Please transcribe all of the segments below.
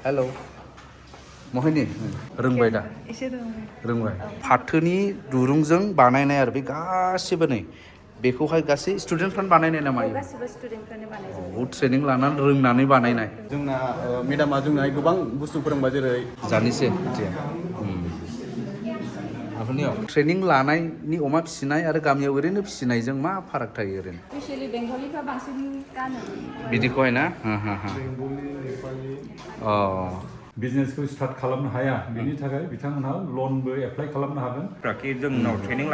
hello Mohini रोंबाय दा एसे रोंबाय फाथोनि दुरुंजों बानायनाय आरो बे गासिबो नै बेखौहाय गासै स्टुडेन्टफ्रानो बानायनाय नामा औ गासिबो स्टुडेन्टफ्रानो बानायजोबो बहुद ट्रेनिं लानानै रोंनानै बानायनाय जोंना मेडामा जोंनाहाय गोबां बुस्थु फोरोंबाय जेरै जानिसै आपनियाव ट्रेनिं लानायनि अमा फिसिनाय आरो गामियाव ओरैनो फिसिनायजों मा फाराग थायो ओरैनो स्पेशली बेंगलिफ्रा बांसिन गानो बिदिखौहाय ना बेंगलि नेपालि अ बिजनेसखौ स्टार्ट खालामनो हाया बेनि थाखाय बिथांमोनहा लनबो एप्लाइ खालामनो हागोन कि जोंनाव ट्रेनिं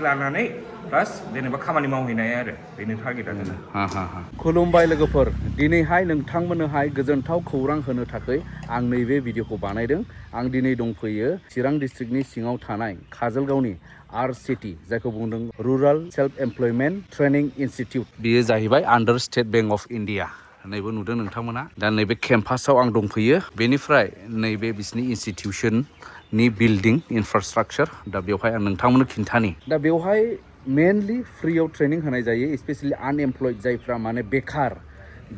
लानानै प्लास जेनेबा खामानि मावहैनाय आरो बेनो टारगेटआ जोंना खुलुमबाय लोगोफोर दिनैहाय नोंथांमोननोहाय गोजोनथाव खौरां होनो थाखाय आं नैबे भिडिअखौ बानायदों आं दिनै दंफैयो चिरां डिस्ट्रिक्टनि सिङाव थानाय काजलगावनि RSETI जायखौ बुंदों rural self employment training institute बेयो जाहैबाय आन्डार स्टेट बेंक अफ इन्डिया नैबो नुदों नोंथांमोना दा नैबे केम्पासाव आं दंफैयो बेनिफ्राय नैबे बिसिनि इनस्टिटिउसननि बिल्डिं इनफ्रास्ट्राक्चार दा बेवहाय आं नोंथांमोननो खिन्थानि दा बेवहाय मेनलि फ्रियाव ट्रेनिं होनाय जायो स्पेशलि आनएमप्लयड जायफ्रा माने बेकार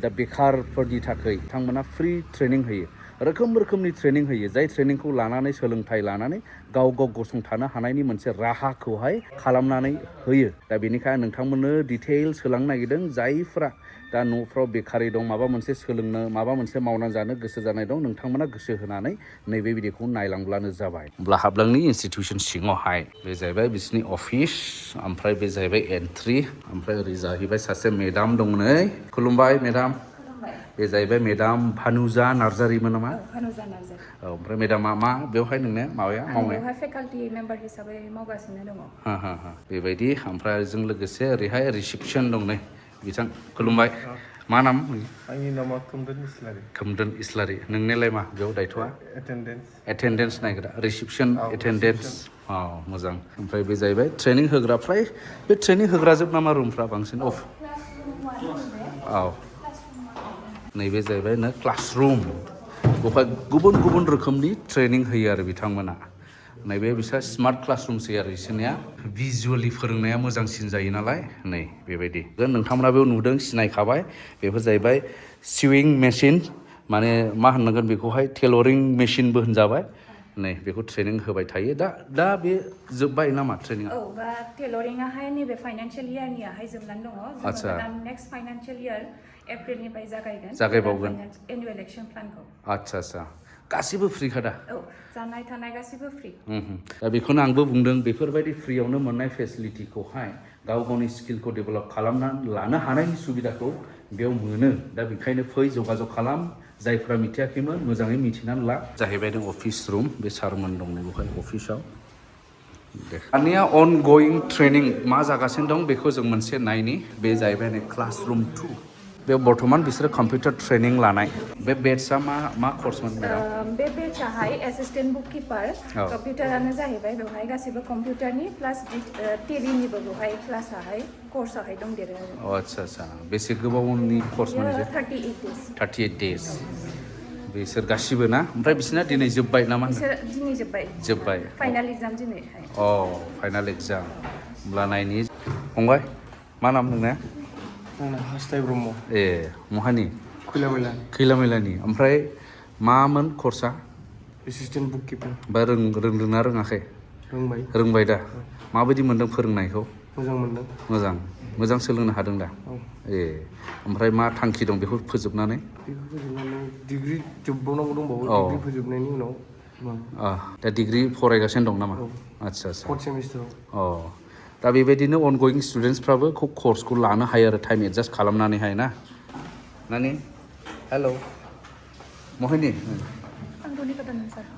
दा बेकारफोरनि थाखाय बिथांमोना फ्रि ट्रेनिं होयो रोखोमनि ट्रेनिं होयो जाय ट्रेनिंखौ लानानै सोलोंथाइ लानानै गाव गसंथानो हानायनि मोनसे राहाखौहाय खालामनानै होयो दा बेनिखायनो नोंथांमोननो डिटेल्स होलांनो नागिरदों जायफ्रा दा न'फ्राव बेकारि दं माबा मोनसे सोलोंनो माबा मोनसे मावनानै जानो गोसो जानाय दं नोंथांमोना गोसो होनानै नैबे भिडिअखौ नायलांब्लानो जाबाय अब्ला हाबलांनि इनस्टिटिउसन सिङावहाय बे जाहैबाय बिसिनि अफिस ओमफ्राय बे जाहैबाय एन्ट्रि ओमफ्राय ओरै जाहैबाय सासे मेडाम दं नै खुलुमबाय मेडाम बे जाहैबाय मेडाम भानुजा नार्जारिमोन नामा भानुजा नार्जारि औ ओमफ्राय मेडामा मा बेवहाय नोंने माबाया मावनाय बेवहाय फेकाल्टि मेम्बार हिसाबै मावगासिनो दङ बेबायदि ओमफ्राय जों लोगोसे ओरैहाय रिसेपसन दं नै बिथां खुलुमबाय मा नाम आंनि नामा खोमदोन इस्लारि नोंनिलाय मा बेयाव दायथ'आ एटेन्डेन्स नायग्रा रिसेपसन एटेन्डेन्स औ मोजां ओमफ्राय बे जाहैबाय ट्रेनिं होग्रा फ्राय बे ट्रेनिं होग्राजोब नामा रुमफ्रा बांसिन औ नैबे जाहैबाय नो क्लासरुम बेवहाय गुबुन रोखोमनि ट्रेनिं होयो आरो बिथांमोना नैबे बिस्रा स्मार्ट क्लासरुमसै आरो बिसोरनिया भिजुवेलि फोरोंनाया मोजांसिन जायो नालाय नै बेबायदि नोंथांमोना बेयाव नुदों सिनायखाबाय बेफोर जाहैबाय सिविं मेसिन माने मा होननांगोन बेखौहाय टेलरिं मेसिनबो होनजाबाय नै बेखौ ट्रेनिं होबाय थायो दा बे जोब्बाय नामा ट्रेनिंआ औ दा टेलरिंआहाय नैबे फाइनान्सियेल इयारनियाहाय जोबनानै दङ जोङो दा नेक्स्ट फाइनान्सियेल इयार एप्रिलनिफ्राय जागायगोन एनुवेल एक्सन प्लानखौ आदसा गासिबो फ्रिखा दा औ जानाय थानाय गासिबो फ्रि दा बेखौनो आंबो बुंदों बेफोरबायदि फ्रियावनो मोननाय फेसिलिटिखौहाय गावनि स्किलखौ डेभेलप खालामनानै लानो हानायनि सुबिदाखौ बेयाव मोनो दा बेखायनो फै जगाजग खालाम जायफ्रा मिथियाखैमोन मोजाङै मिथिनानै ला जाहैबाय नों अफिस रुम बे सारमोन दं बेवहाय अफिसाव दानिया अन गयिं ट्रेनिं मा जागासिनो दं बेखौ जों मोनसे नायनि बे जाहैबाय नै क्लास रुम 2 बेयाव बर्थमान बिसोरो कम्पिउटार ट्रेनिं लानाय बे बेट्सआ मा कर्समोन बे बेट्सआहाय एसिस्टेन्ट बुक किपार कम्पिउटारानो जाहैबाय बेवहाय गासैबो कम्पिउटारनि प्लास टेलिनिबो बेवहाय क्लासाहाय कर्सआहाय दंदेरो आदसा बेसे गोबावनि कर्समोन 38 डेज बिसोर गासिबो ना ओमफ्राय बिसोरना दिनै जोब्बाय नामा दिनै जोब्बाय फाइनाल एग्जाम दिनैहाय फाइनाल एग्जाम होमब्ला नायनि फंबाय मा नाम नोंना हास्थाय ब्रह्म महानि खैलामैलानि ओमफ्राय मामोन कर्सआ एसिस्टेन्ट बुक किपार बा रोंदोंना रोङाखै रोंबाय दा माबायदि मोनदों फोरोंनायखौ मोजां मोनदों मोजां सोलोंनो हादों दा ओमफ्राय मा थांखि दं बेखौ फोजोबनानै डिग्रि जोबबावनांगौ दंबावो डिग्रि फोजोबनायनि उनाव दा डिग्रि फरायगासिनो दं नामा आदसा 4th सेमिस्टाराव दा बेबायदिनो अनगयिं स्टुडेन्टसफ्राबो कर्सखौ लानो हायो आरो टाइम एडजास्ट खालामनानैहाय ना नानि हेलौ मोहिनी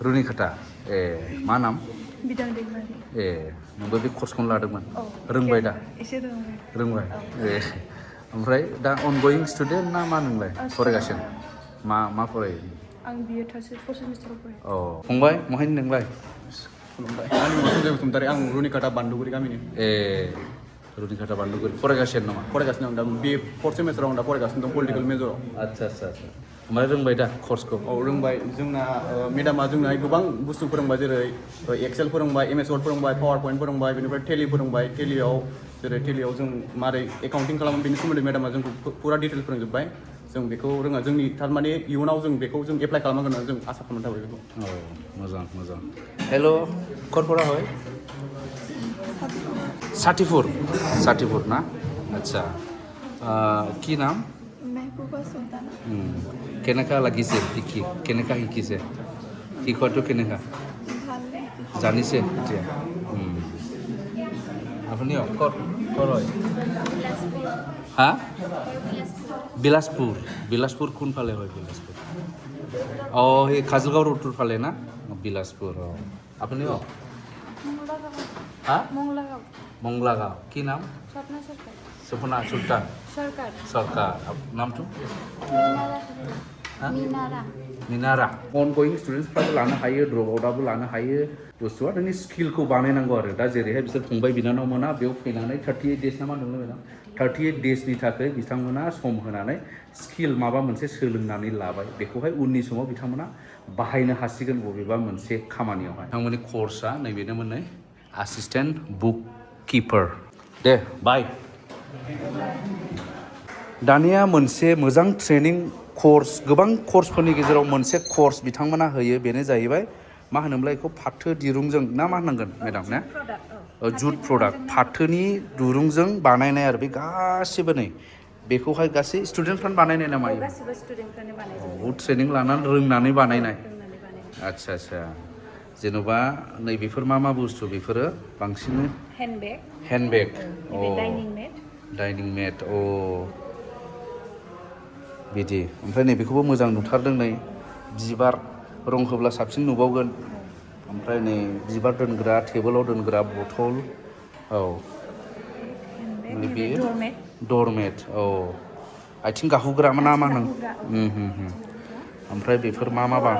रुनिकाटा मा नाम नोंबो बे कर्सखौनो लादोंमोन रोंबाय दा एसे रोंबाय ओमफ्राय दा अनगयिं स्टुडेन्ट ना मा नोंलाय फरायगासिनो मा फरायो आं बिए 4th सेमिस्टाराव फरायो फंबाय मोहिनी नोंलाय खुलुमबाय आंनि मुङा सन्जय बसुमतारी आं रुनिकाटा बान्दुगुरि गामिनि रुनिकाटा बान्दुगुरि फरायगासिनो नामा फरायगासिनो दं दा बे 4th सेमिस्टाराव आं दा फरायगासिनो दं पलिटिकेल मेजराव आदसा ओमफ्राय रोंबाय दा कर्सखौ रोंबाय जोंना मेडामा जोंनाहाय गोबां बुस्थु फोरोंबाय जेरै एक्सेल फोरोंबाय MS Word फोरोंबाय पावार पइन्ट फोरोंबाय बेनिफ्राय टेलि फोरोंबाय टेलियाव जों मारै एकाउन्टिं खालामो बेनि सोमोन्दै मेडामा जोंखौ फुरा डिटेल्स फोरोंजोब्बाय जों बेखौ रोङा जोंनि थारमाने इयुनाव जों बेखौ जों एप्लाइ खालामनांगोन होननानै जों आसा खालामनानै थाबाय बेखौ मोजां मोजां हेल' खरफरा হয় साथिपुर ना আচ্ছা কি নাম महबूबा सुल्ताना কেনেকা লাগিছে শিকি কেনেকা শিকিছে শিকোৱাটো কেনেকা ভাল জানিছে এতিয়া আপুনিও ক'ত হয় হা বিলাসপুৰ কোনফালে হয় বিলাসপুৰ অঁ সেই কাজলগাঁও ৰোডটোৰ ফালে না বিলাসপুৰ অঁ আপুনিও হা মংলাগাঁও কি নাম सपना सुल्तान सरकार नामটো मिनारा अनगोयिं स्टुडेन्टसफ्राबो लानो हायो ड्रप आउटआबो लानो हायो बुस्थुआ नोंनि स्किलखौ बानायनांगौ आरो दा जेरैहाय बिसोर फंबाय बिनानावमोना बेयाव फैनानै 38 डेज ना मा होनदोंमोन मेडाम 38 डेजनि थाखाय बिथांमोना सम होनानै स्किल माबा मोनसे सोलोंनानै लाबाय बेखौहाय उननि समाव बिथांमोना बाहायनो हासिगोन बबेबा मोनसे खामानियावहाय बिथांमोननि कर्सआ नैबेनोमोन नै एसिस्टेन्ट बुक किपार दे बाय दानिया मोनसे मोजां ट्रेनिं कर्स गोबां कर्सफोरनि गेजेराव मोनसे कर्स बिथांमोना होयो बेनो जाहैबाय मा होनोमोनलाय बेखौ फाथो दिरुंजों ना मा होनांगोन मेडाम ना जुट प्रडाक्ट फाथोनि दुरुंजों बानायनाय आरो बे गासिबो नै बेखौहाय गासै स्टुडेन्टफ्रानो बानायनाय नामा गासिबो स्टुडेन्टफ्रानो बानायजोबो ट्रेनिं लानानै रोंनानै बानायनाय आच्छा जेन'बा नैबेफोर मा बुस्थु बेफोरो बांसिन हेन्डबेग डाइनिं मेट बिदि ओमफ्राय नैबेखौबो मोजां नुथारदों नै बिबार रं होब्ला साबसिन नुबावगोन ओमफ्राय नै बिबार दोनग्रा टेबोलाव दोनग्रा बथल नैबे डरमेट आथिं गाहुग्रा ना मा होनो ओमफ्राय बेफोर मा बा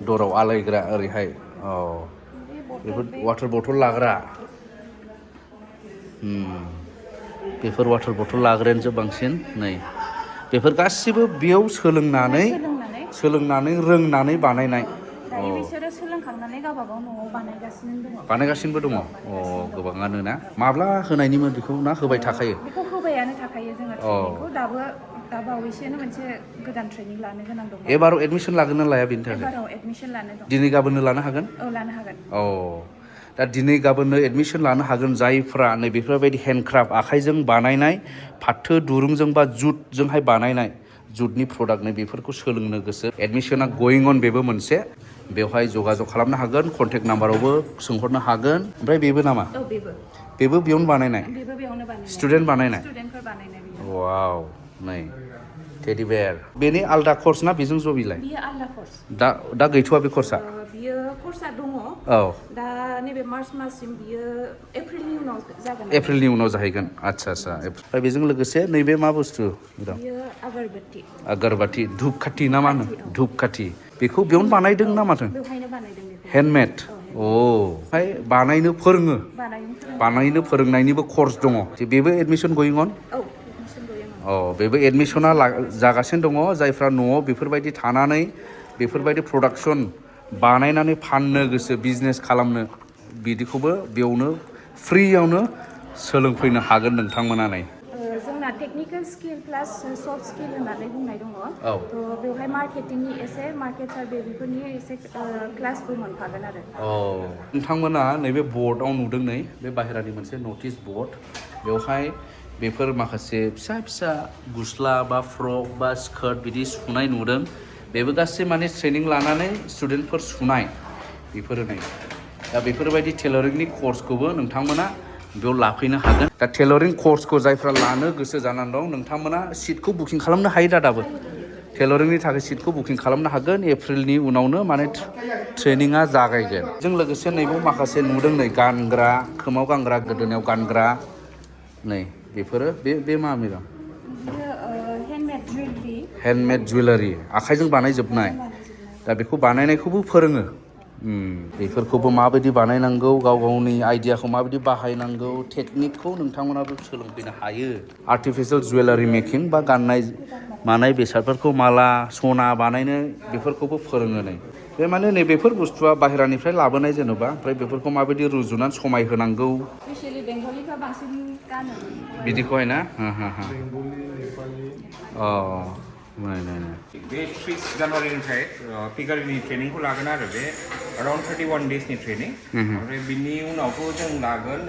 दराव आलायग्रा ओरैहाय बेफोर वाटार बथल लाग्रा बेफोर वाटार बथल लाग्रायानोसो बांसिन नै बेफोर गासिबो बेयाव सोलोंनानै रोंनानै बानायनाय बिसोरो सोलोंखांनानै गावबा गाव न'आव बानायगासिनोबो दङ गोबाङानो ना माब्ला होनायनिमोन बेखौ ना होबाय थाखायो बेखौ होबायानो थाखायो जोङो ट्रेनिंखौ दा बावैसोनो मोनसे गोदान ट्रेनिं लानो गोनां दं एबाराव एडमिसन लागोन ना लाया बेनि थाखाय एबाराव एडमिसन लानो दं दिनै गाबोननो लानो हागोन लानो हागोन दा दिनै गाबोननो एडमिसन लानो हागोन जायफ्रा नै बेफोरबायदि हेन्डक्राफ्ट आखाइजों बानायनाय फाथो दुरुंजों बा जुटजोंहाय बानायनाय जुटनि प्रडाक्ट नै बेफोरखौ सोलोंनो गोसो एडमिसना गयिं अन बेबो मोनसे बेवहाय जगाजग खालामनो हागोन कन्टेक्ट नाम्बारावबो सोंहरनो हागोन ओमफ्राय बेबो नामा बेबो बेयावनो बानायनाय स्टुडेन्ट बानायनाय वाव नै टेडी बेयार बेनि आलदा कर्स ना बेजों ज' बिलाय बियो आलदा कर्स दा गैथ'वा बे कर्सआ बियो कर्सआ दङ दा नैबे मार्च माससिम बियो एप्रिलनि उनाव जागोन एप्रिलनि उनाव जाहैगोन आच्छा ओमफ्राय बेजों लोगोसे नैबे मा बुस्थु बियो आगरबाथि धुपखाथि ना मा होनो धुपखाथि बेखौ बेयावनो बानायदों ना माथो बेवहायनो बानायदों हेन्डमेड ओमफ्राय बानायनो फोरोंनायनिबो कर्स दङ बेबो एडमिसन गयिं अन बेबो एडमिसना जागासिनो दङ जायफ्रा न'आव बेफोरबायदि थानानै बेफोरबायदि प्रडाक्सन बानायनानै फाननो गोसो बिजनेस खालामनो बिदिखौबो बेयावनो फ्रियावनो सोलोंफैनो हागोन नोंथांमोना नै जोंना टेक्निकेल स्किल प्लास सफ्ट स्किल होननानै बुंनाय दङ बेवहाय मार्केटिंनि एसे मार्केट सार्भे बेफोरनि एसे क्लासबो मोनफागोन आरो नोंथांमोना नैबे बर्डआव नुदों नै बे बाहेरानि मोनसे नटिस बर्ड बेवहाय बेफोर माखासे फिसा गुस्ला बा फ्रक बा स्कार्ट बिदि सुनाय नुदों बेबो गासै माने ट्रेनिं लानानै स्टुडेन्टफोर सुनाय बेफोरो नै दा बेफोरबायदि टेलरिंनि कर्सखौबो नोंथांमोना बेयाव लाफैनो हागोन दा टेलरिं कर्सखौ जायफ्रा लानो गोसो जानानै दं नोंथांमोना सिटखौ बुकिं खालामनो हायो दाबो टेलरिंनि थाखाय सिटखौ बुकिं खालामनो हागोन एप्रिलनि उनावनो माने ट्रेनिंआ जागायगोन जों लोगोसे नैबे माखासे नुदों नै गानग्रा खोमाव गानग्रा गोदोनायाव गानग्रा नै बेफोरो बे मा मेडाम हेन्डमेड जुवेलारि आखाइजों बानायजोबनाय दा बेखौ बानायनायखौबो फोरोङो बेफोरखौबो माबायदि बानायनांगौ गावनि आइडियाखौ माबायदि बाहायनांगौ टेकनिकखौ नोंथांमोनाबो सोलोंफैनो हायो आर्टिफिशियेल जुवेलारि मेकिं बा गाननाय मानाय बेसादफोरखौ माला सना बानायनो बेफोरखौबो फोरोङो नै बे माने नैबेफोर बुस्थुआ बाहेरानिफ्राय लाबोनाय जेन'बा ओमफ्राय बेफोरखौ माबायदि रुजुनानै समाय होनांगौ स्पेशली बेंगलिफ्रा बांसिन गानो बिदिखौहाय ना बेंगलि नेपालि बे 30 जानुवारिनिफ्राय पिगारिनि ट्रेनिंखौ लागोन आरो बे अराउन्ड 31 डेजनि ट्रेनिं ओमफ्राय बिनि उनावथ' जों लागोन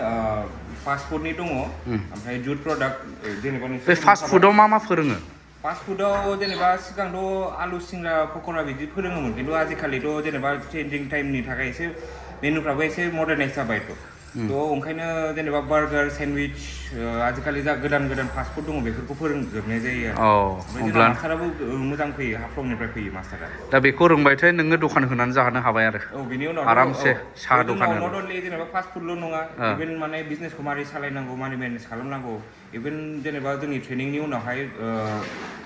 फास्ट फुडनि दङ ओमफ्राय जुट प्रडाक्ट जेनेबा बे फास्ट फुडआव मा फोरोङो फास्ट फुडआव जेनेबा सिगांथ' आलु सिंग्रा पक'रा बिदि फोरोङोमोन खिन्थु आजिखालिथ' जेनेबा चेन्जिं टाइमनि थाखाय एसे मेनुफ्राबो एसे मडार्नाइज जाबायथ' थ' ओंखायनो जेनेबा बार्गार सेन्डविच आजिखालि जा गोदान फास्ट फुड दङ बेफोरखौ फोरोंजोबनाय जायो आरो ओमफ्राय जोंना मास्टाराबो मोजां फैयो हाफ्लंनिफ्राय फैयो मास्टारा दा बेखौ रोंबायथाय नोङो दखान होनानै जानो हाबाय आरो बिनि उनाव आरामसे साहा दखान नट अनलि जेनेबा फास्ट फुडल' नङा इभेन माने बिजनेसखौ मारै सालायनांगौ मारै मेनेज खालामनांगौ इभेन जेनेबा जोंनि ट्रेनिंनि उनावहाय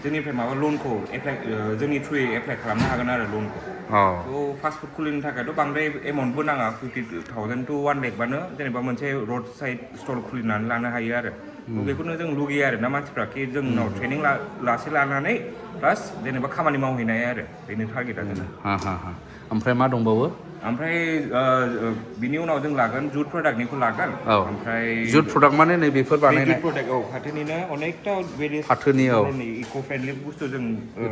जोंनिफ्राय माबा लनखौ एप्लाइ जोंनि थ्रुयै एप्लाइ खालामनो हागोन आरो लनखौ थ' फास्ट फुड खुलिनो थाखायथ' बांद्राय एमाउन्टबो नाङा 50,000 to 1 lakh बानो जेनेबा मोनसे रड साइड स्टल खुलिनानै लानो हायो आरो बेखौनो जों लुगैयो आरो ना मानसिफ्रा कि जोंनाव ट्रेनिं लानानै प्लास जेनेबा खामानि मावहैनाय आरो बेनो टारगेटआ जोंना ओमफ्राय मा दंबावो ओमफ्राय बिनि उनाव जों लागोन जुट प्रडाक्टनिखौ लागोन ओमफ्राय जुट प्रडाक्ट माने नै बेफोर बानायनाय जुट प्रडाक्ट फाथोनिनो अनेकथा फाथोनि इक' फ्रेन्डलि बुस्थु जों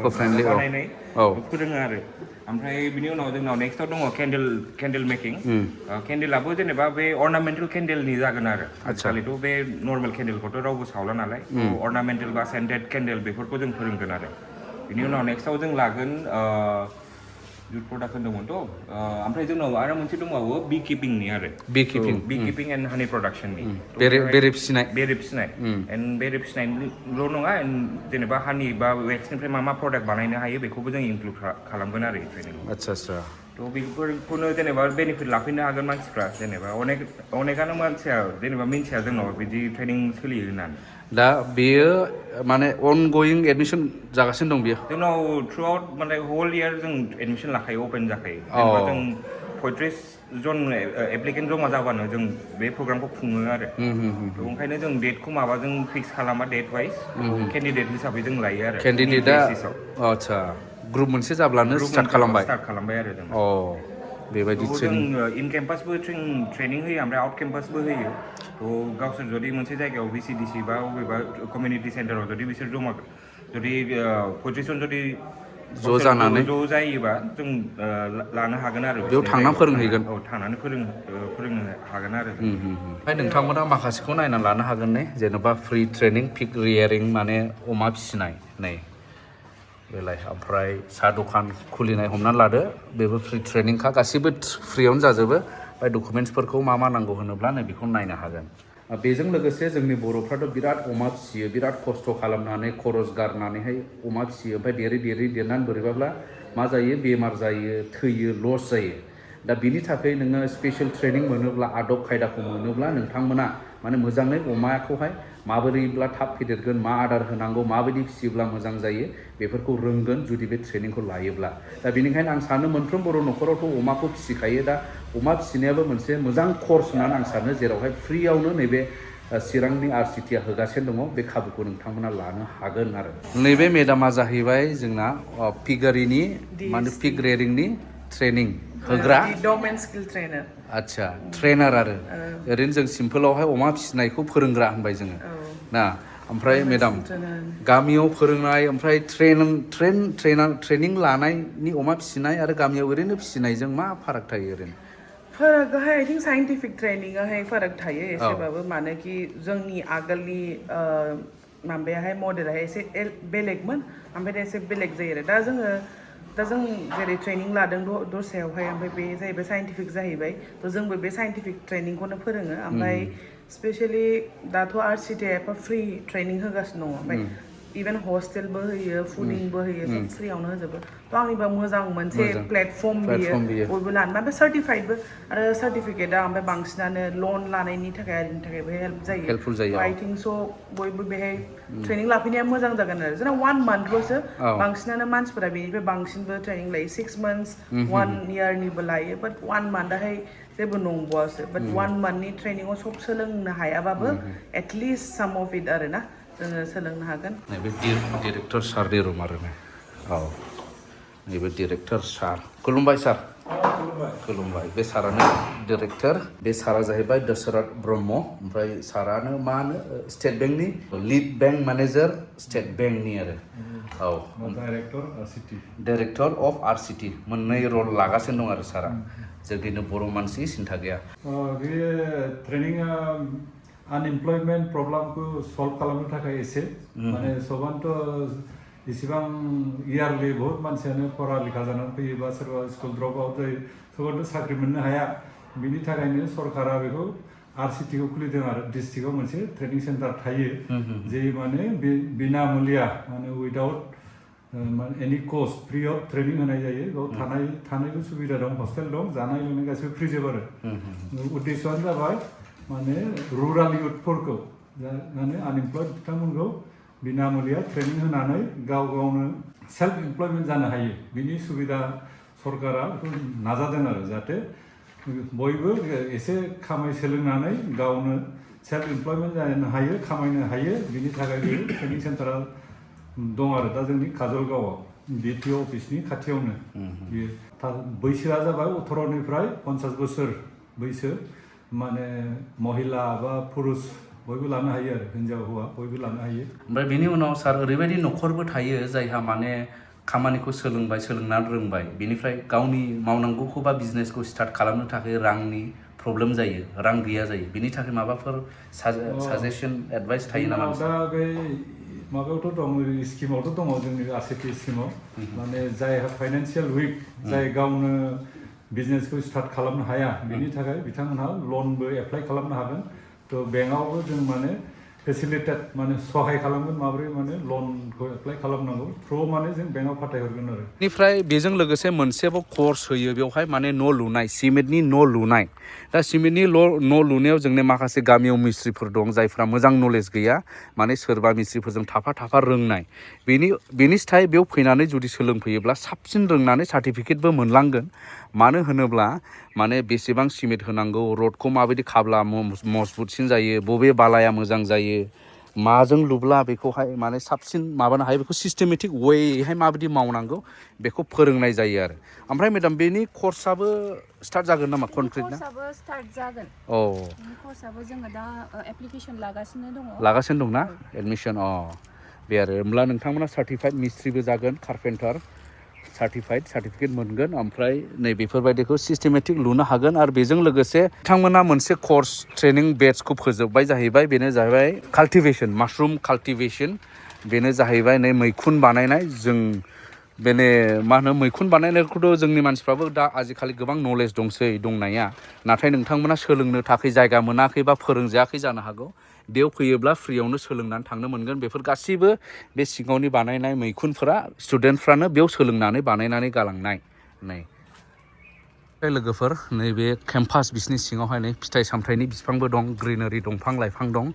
बानायनाय फोरोङो आरो ओमफ्राय बिनि उनाव जोंनाव नेक्स्टआव दङ केन्डेल मेकिं केन्डेलाबो जेनेबा बे अर्नामेन्टेल केन्डेलनि जागोन आरो आजिखालिथ' बे नर्मेल केन्डेलखौथ' रावबो सावला नालाय अर्नामेन्टेल बा सेन्टेड केन्डेल बेफोरखौ जों फोरोंगोन आरो बिनि उनाव नेक्स्टआव जों लागोन जुट प्रडाक्ट होनदोंमोनथ' ओमफ्राय जोंनाव आरो मोनसे दंबावो बि किपिंनि आरो बि किपिं एन्ड हानि प्रडाक्सननि बेरे फिसिनाय एन्ड बेरे फिसिनायल' नङा जेनेबा हानि बा वेक्सनिफ्राय मा प्रडाक्ट बानायनो हायो बेखौबो जों इनक्लुड खालामगोन आरो ट्रेनिंआव आदसा थ' बेफोरखौनो जेनेबा बेनिफिट लाफैनो हागोन मानसिफ्रा जेनेबा अनेकानो मानसिया जेनेबा मिन्थिया जोंनाव बिदि ट्रेनिं सोलियो होननानै दा बेयो माने अनगयिं एडमिसन जागासिनो दं बेयो जोंनाव थ्रु आउट माने हल इयार जों एडमिसन लाखायो अपेन जाखायो जेनेबा जों 35 जन एप्लिकेन्ट जमा जाबानो जों बे प्रग्रामखौ खुङो आरो ओंखायनो जों डेटखौ माबाजों फिक्स खालामा डेट वाइज केन्डिडेट हिसाबै जों लायो आरो केन्डिडेटआ आदसा ग्रुप मोनसे जाब्लानो स्टार्ट खालामबाय आरो जों बेबायदि जों इन केम्पासबो ट्रेनिं होयो ओमफ्राय आउट केम्पासबो होयो थ' गावसोर जुदि मोनसे जायगायाव VCDC बा बबेबा कमिउनिटि सेन्टाराव जुदि बिसोर जुदि पजिसन जुदि ज' जानानै ज' जायोबा जों लानो हागोन आरो बेयाव थांनानै फोरोंहैगोन थांनानै फोरोंनो हागोन आरो ओमफ्राय नोंथांमोना माखासेखौ नायनानै लानो हागोन ने जेन'बा फ्रि ट्रेनिं पिग रियारिं माने अमा फिसिनाय नै बेलाय ओमफ्राय साहा दखान खुलिनाय हमनानै लादो बेबो फ्रि ट्रेनिंखा गासिबो फ्रियावनो जाजोबो ओमफ्राय डकुमेन्ट्सफोरखौ मा नांगौ होनोब्ला नै बेखौ नायनो हागोन बेजों लोगोसे जोंनि बर'फ्राथ' बिराद अमा फिसियो बिराद खस्थ' खालामनानै खरस गारनानैहाय अमा फिसियो ओमफ्राय देरनानै बोरैबाब्ला मा जायो बेमार जायो थैयो लस जायो दा बिनि थाखाय नोङो स्पेशेल ट्रेनिं मोनोब्ला आदब खायदाखौ मोनोब्ला नोंथांमोना माने मोजाङै अमाखौहाय माबोरैब्ला थाब फेदेरगोन मा आदार होनांगौ माबायदि फिसियोब्ला मोजां जायो बेफोरखौ रोंगोन जुदि बे ट्रेनिंखौ लायोब्ला दा बेनिखायनो आं सानो मोनफ्रोम बर' न'खरावथ' अमाखौ फिसिखायो दा अमा फिसिनायाबो मोनसे मोजां कर्स होननानै आं सानो जेरावहाय फ्रियावनो नैबे चिरांनि RSETIआ होगासिनो दङ बे खाबुखौ नोंथांमोना लानो हागोन आरो नैबे मेडामा जाहैबाय जोंना पिगारिनि माने पिग रेयारिंनि ट्रेनिं होग्रा डमेन स्किल ट्रेनार आदसा ट्रेनार आरो ओरैनो जों सिम्पोलावहाय अमा फिसिनायखौ फोरोंग्रा होनबाय जोङो ना ओमफ्राय मेडाम गामियाव फोरोंनाय ओमफ्राय ट्रेनिं लानायनि अमा फिसिनाय आरो गामियाव ओरैनो फिसिनायजों मा फाराग थायो ओरैनो फारागाहाय आइ थिंक साइन्टिफिक ट्रेनिंआहाय फाराग थायो एसेबाबो मानोकि जोंनि आगोलनि माबायाहाय मडेलाहाय एसे बेलेगमोन ओमफ्राय एसे बेलेग जायो आरो दा जों जेरै ट्रेनिं लादों दस्रायावहाय ओमफ्राय बे जाहैबाय साइन्टिफिक जाहैबाय थ' जोंबो बे साइन्टिफिक ट्रेनिंखौनो फोरोङो ओमफ्राय स्पेशेलि दाथ' RSETIआ एफा फ्रि ट्रेनिं होगासिनो दङ ओमफ्राय इभेन हस्टेलबो होयो फुडिंबो होयो सब फ्रियावनो होजोबो थ' आंनिबा मोजां मोनसे प्लेटफर्म बियो बयबो लानो ओमफ्राय सार्टिफाइडबो आरो सार्टिफिकेटआ ओमफ्राय बांसिनानो लन लानायनि थाखाय आरिनि थाखायबो हेल्प जायो आइ थिंक स' बयबो बेहाय ट्रेनिं लाफैनाया मोजां जागोन आरो जोंना 1 monthल'सो बांसिनानो मानसिफोरा बेनिफ्राय बांसिनबो ट्रेनिं लायो 6 months 1 yearनिबो लायो बाट 1 monthआहाय जेबो नंबावासो बाट 1 monthनि ट्रेनिंआव सब सोलोंनो हायाबाबो एटलिस्ट साम अफ इट आरो ना जोङो सोलोंनो हागोन नैबे डिरेक्टर सारनि रुम आरो औ नैबे डिरेक्टर सार खुलुमबाय सार खुलुमबाय बे सारानो डिरेक्टर बे सारा जाहैबाय दशरथ ब्रह्म ओमफ्राय सारानो मा होनो स्टेट बेंकनि लिड बेंक मेनेजार स्टेट बेंकनि आरो औ director RSETI director of RSETI मोननै रल लागासिनो दं आरो सारा जोंनिनो बर' मानसि सिन्था गैया बे ट्रेनिंआ आनएमप्लयमेन्ट प्रब्लेमखौ सल्भ खालामनो थाखाय एसे माने सबानोथ' इसिबां इयारलि बहुत मानसियानो फरा लेखा जानानै फैयो बा सोरबा स्कुल ड्रप आउट जायो सोरबाथ' साख्रि मोननो हाया बिनि थाखायनो सरकारा बेखौ RSETI खौ खुलिदों आरो डिस्ट्रिक्टआव मोनसे ट्रेनिं सेन्टार थायो जे माने बिना मुलिया माने उइदाउट एनि कस्ट फ्रि अफ ट्रेनिं होनाय जायो बेयाव थानायबो सुबिदा दं हस्टेल दं जानाय लोंनाय गासैबो फ्रिजोब आरो उद्देश्यआनो जाबाय माने रुराल इउथफोरखौ माने आनएमप्लयड बिथांमोनखौ बिना मुलिया ट्रेनिं होनानै गाव गावनो सेल्फ इमप्लयमेन्ट जानो हायो बिनि सुबिदा सरकारा बेखौ नाजादों आरो जाहाथे बयबो एसे खामाय सोलोंनानै गावनो सेल्फ इमप्लयमेन्ट जानो हायो खामायनो हायो बिनि थाखाय बे ट्रेनिं सेन्टारा दं आरो दा जोंनि काजलगावआव DTO अफिसनि खाथियावनो बेयो बैसोआ जाबाय 18निफ्राय 50 बोसोर बैसो माने महिला बा पुरुष बयबो लानो हायो आरो हिन्जाव हौवा बयबो लानो हायो ओमफ्राय बेनि उनाव सार ओरैबायदि न'खरबो थायो जायहा माने खामानिखौ सोलोंनानै रोंबाय बेनिफ्राय गावनि मावनांगौखौ बा बिजनेसखौ स्टार्ट खालामनो थाखाय रांनि प्रब्लेम जायो रां गैया जायो बिनि थाखाय माबाफोर साजेसन एडभाइस थायो नामा दा बे माबायावथ' दं स्किमावथ' दङ जोंनि RSETI स्किमाव माने जायहा फाइनान्सियेल उइक जाय गावनो बिजनेसखौ स्टार्ट खालामनो हाया बिनि थाखाय बिथांमोनहा लनबो एप्लाइ खालामनो हागोन थ' बेंकआवबो जों माने फेसिलिटेट माने सहाय खालामगोन माबोरै माने लनखौ एप्लाइ खालामनांगौ थ्रु माने जों बेंकआव फाथायहरगोन आरो बेनिफ्राय बेजों लोगोसे मोनसेबो कर्स होयो बेवहाय माने न' लुनाय सिमेन्टनि न' लुनाय दा सिमेन्टनि न' लुनायाव जोंनि माखासे गामियाव मिस्ट्रिफोर दं जायफ्रा मोजां नलेज गैया माने सोरबा मिस्ट्रिफोरजों थाफा रोंनाय बेनि स्थाय बेयाव फैनानै जुदि सोलोंफैयोब्ला साबसिन रोंनानै सार्टिफिकेटबो मोनलांगोन मानो होनोब्ला माने बेसेबां सिमेन्ट होनांगौ रडखौ माबायदि खाब्ला मजबुतसिन जायो बबे बालाया मोजां जायो माजों लुब्ला बेखौहाय माने साबसिन माबानो हायो बेखौ सिस्टेमेटिक वेहाय माबायदि मावनांगौ बेखौ फोरोंनाय जायो आरो ओमफ्राय मेडाम बेनि कर्सआबो स्टार्ट जागोन नामा कनक्रिट ना कर्सआबो स्टार्ट जागोन औ कर्सआबो जोङो दा एप्लिकेसन लागासिनो दंना एडमिसन बे आरो होमब्ला नोंथांमोना सार्टिफाइड मिस्ट्रिबो जागोन कारपेन्टार सार्टिफिकेट मोनगोन ओमफ्राय नै बेफोरबायदिखौ सिस्टेमेटिक लुनो हागोन आरो बेजों लोगोसे बिथांमोना मोनसे कर्स ट्रेनिं बेचखौ फोजोबबाय जाहैबाय बेनो जाहैबाय काल्टिभेशन माशरुम काल्टिभेशन बेनो जाहैबाय नै मैखुन बानायनाय जों बेने मा होनो मैखुन बानायनायखौथ' जोंनि मानसिफ्राबो दा आजिखालि गोबां नलेज दंसै दंनाया नाथाय नोंथांमोना सोलोंनो थाखाय जायगा मोनाखै बा फोरोंजायाखै जानो हागौ बेयाव फैयोब्ला फ्रियावनो सोलोंनानै थांनो मोनगोन बेफोर गासैबो बे सिङावनि बानायनाय मैखुनफोरा स्टुडेन्टफ्रानो बेयाव सोलोंनानै बानायनानै गालांनाय नै लोगोफोर नैबे केम्पास बिसिनि सिङावहाय नै फिथाइ सामथाइनि बिफांबो दं ग्रिनारि दंफां लाइफां दं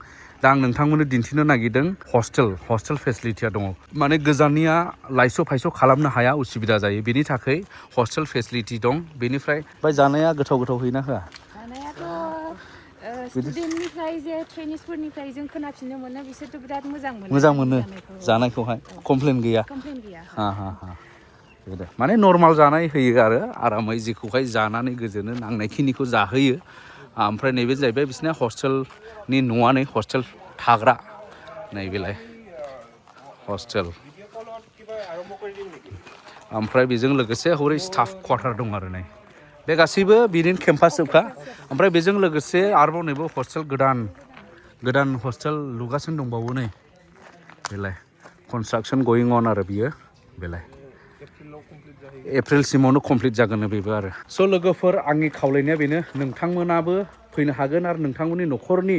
दा आं नोंथांमोननो दिन्थिनो नागिरदों हस्टेल फेसिलिटिया दङ माने गोजाननिया लाइस' फाइस' खालामनो हाया उसुबिदा जायो बेनि थाखाय हस्टेल फेसिलिटि दं बेनिफ्राय जानाया गोथाव हैना होआ जानायाथ' स्टुडेन्टनिफ्राय जे ट्रेनिसफोरनिफ्राय जों खोनाफिननो मोनो बिसोरथ' बिराद मोजां मोनो जानायखौहाय कमप्लेन गैया हा माने नर्माल जानाय होयो आरो आरामै जेखौहाय जानानै गोजोनो नांनायखिनिखौ जाहोयो ओमफ्राय नैबे जाहैबाय बिसोरना हस्टेलनि न'आनो हस्टेल थाग्रा नैबेलाय हस्टेल ओमफ्राय बेजों लोगोसे हरै स्टाफ क्वार्टार दं आरो नै बे गासैबो बिदिनो केम्पास जोबखा ओमफ्राय बेजों लोगोसे आरोबाव नैबे हस्टेल गोदान हस्टेल लुगासिनो दंबावो नै बेलाय कनस्ट्राक्सन गयिं अन आरो बियो बेलाय एप्रिलसिमावनो कमप्लिट जागोन बेबो आरो स' लोगोफोर आंनि खावलायनाया बेनो नोंथांमोनाबो फैनो हागोन आरो नोंथांमोननि न'खरनि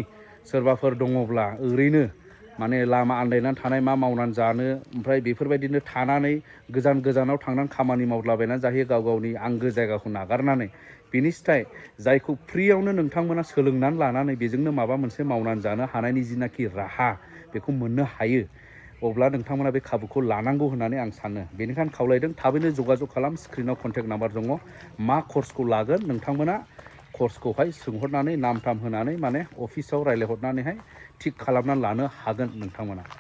सोरबाफोर दङब्ला ओरैनो माने लामा आन्दायनानै थानाय मा मावनानै जानो ओमफ्राय बेफोरबायदिनो थानानै गोजानाव थांनानै खामानि मावलाबायनानै जाहैयो गाव गावनि आंगो जायगाखौ नागारनानै बिनि स्थाय जायखौ फ्रियावनो नोंथांमोना सोलोंनानै लानानै बेजोंनो माबा मोनसे मावनानै जानो हानायनि जिनाखि राहा बेखौ मोननो हायो अब्ला नोंथांमोना बे खाबुखौ लानांगौ होननानै आं सानो बेनिखायनो खावलायदों थाबैनो जगाजग खालाम स्क्रिनाव कन्टेक्ट नाम्बार दङ मा कर्सखौ लागोन नोंथांमोना कर्सखौहाय सोंहरनानै नाम थाम होनानै माने अफिसाव रायज्लायहरनानैहाय थिग खालामनानै लानो हागोन नोंथांमोना